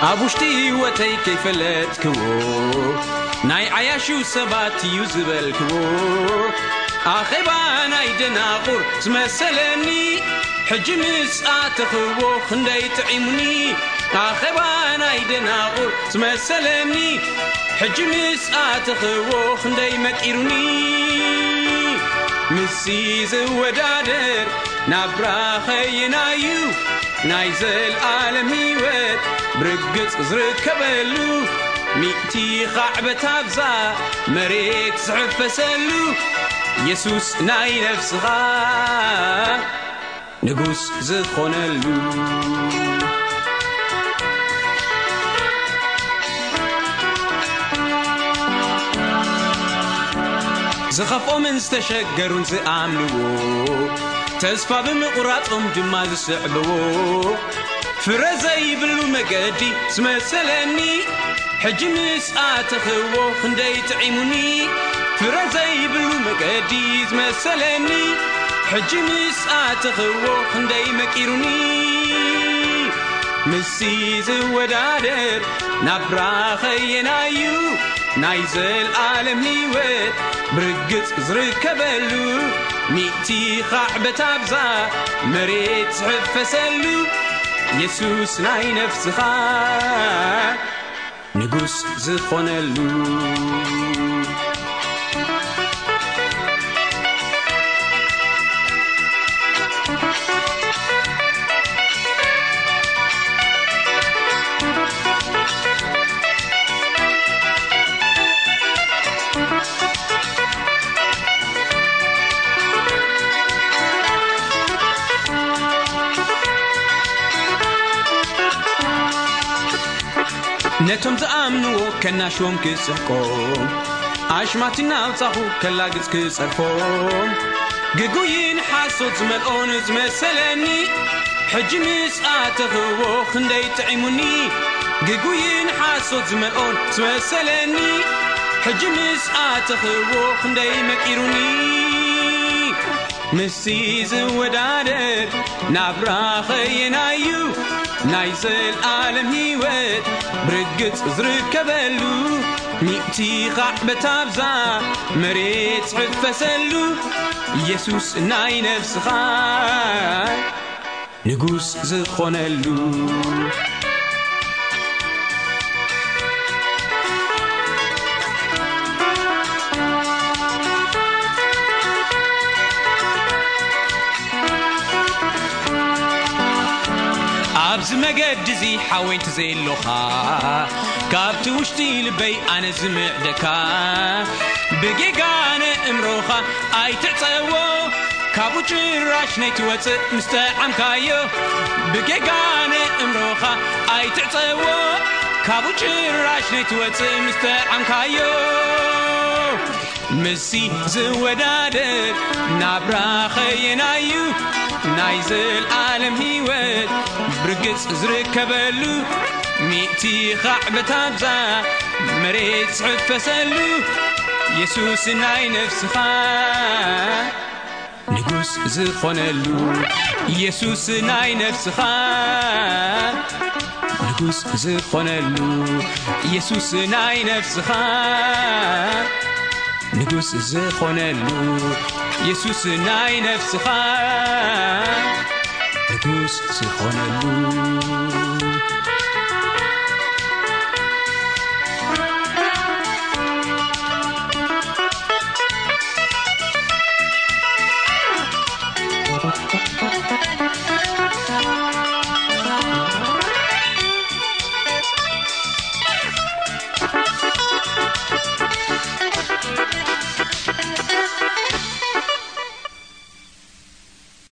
ኣብ ውሽጢ ህይወተይ ከይፈለጥክዎ፣ ናይ ዓያሹ ሰባት እዩ ዝበልክዎ፣ ኣኼባ ናይ ደናቑር ዝመሰለኒ፣ ሕጂ ምስ ኣተኽዎ ክንደይ ጥዒሙኒ። ኣኼባ ናይ ደናቑር ዝመሰለኒ፣ ሕጂ ምስ ኣተኽዎ ክንደይ መቂሩኒ። ምስዚ ዝወዳደር ናብራ ኸየናዩ፣ ናይ ዘልኣለም ህይወት ብርግጽ ዝርከበሉ፣ ሚእቲ ኻዕበት ኣብዛ መሬት ዝሕፈሰሉ፣ የሱስ ናይ ነፍስኻ ንጉስ ዝኾነሉ። ዝኸፍኦምን ዝተሸገሩን ዝኣምንዎ፣ ተስፋ ብምቑራጾም ድማ ዝስዕብዎ፣ ፍረ ዘይብሉ መገዲ ዝመሰለኒ፣ ሕጂ ምስ ኣተኽዎ ክንደይ ጥዒሙኒ። ፍረ ዘይብሉ መገዲ ዝመሰለኒ፣ ሕጂ ምስ ኣተኽዎ ክንደይ መቂሩኒ። ምስዚ ዝወዳደር ናብራ ኸየናዩ፣ ናይ ዘልኣለም ህይወት ብርግጽ ዝርከበሉ፣ ሚእቲ ኻዕበት ኣብዛ መሬት ዝሕፈሰሉ፣ የሱስ ናይ ነፍስኻ ንጉስ ዝኾነሉ። ነቶም ዝኣምንዎ ከናሽዎም ክስሕቆም፣ ኣሽማት እናውጻኹ ከላግጽ ክጸርፎም፣ ግጉይን ሓሶት ዝመልኦን ዝመሰለኒ፣ ሕጂ ምስ ኣተኽዎ ክንደይ ጥዒሙኒ። ግጉይን ሓሶት ዝመልኦን ዝመሰለኒ፣ ሕጂ ምስ ኣተኽዎ ክንደይ መቂሩኒ። ምስቲ ዝወዳደር ናብራ ኸየናዩ፣ ናይ ዘልኣለም ህይወት ብርግጽ ዝርከበሉ፣ ሚእቲ ኻዕበት ኣብዛ መሬት ዝሕፈሰሉ፣ ኢየሱስ ናይ ነፍስኻ ንጉስ ዝኾነሉ። ኣብዚ መገዲ እዚ ሓወይ እንተዘየሎኻ፣ ካብቲ ውሽጢ ልበይ ኣነ ዝምዕደካ፣ ብጌጋ ነእምሮኻ ኣይትዕጸዎ፣ ካብኡ ጭራሽ ነይትወጽእ ምስ ጠዓምካዮ። ብጌጋ ነእምሮኻ ኣይትዕጸዎ፣ ካብኡ ጭራሽ ነይትወጽእ ምስ ጠዓምካዮ። ምስዚ ዝወዳደር ናብራ ኸየናዩ፣ ናይ ዘልኣለም ህይወት ብርግጽ ዝርከበሉ፣ ሚእቲ ኻዕበት ኣብዛ መሬት ዝሕፈሰሉ፣ የሱስ ናይ ነፍስኻ ንጉስ ዝኾነሉ፣ ኢየሱስ ናይ ነፍስኻ ንጉስ ዝኾነሉ፣ ኢየሱስ ናይ ነፍስኻ ንጉስ ዝኾነሉ፣ ኢየሱስ ናይ ነፍስኻ ንጉስ ዝኾነሉ።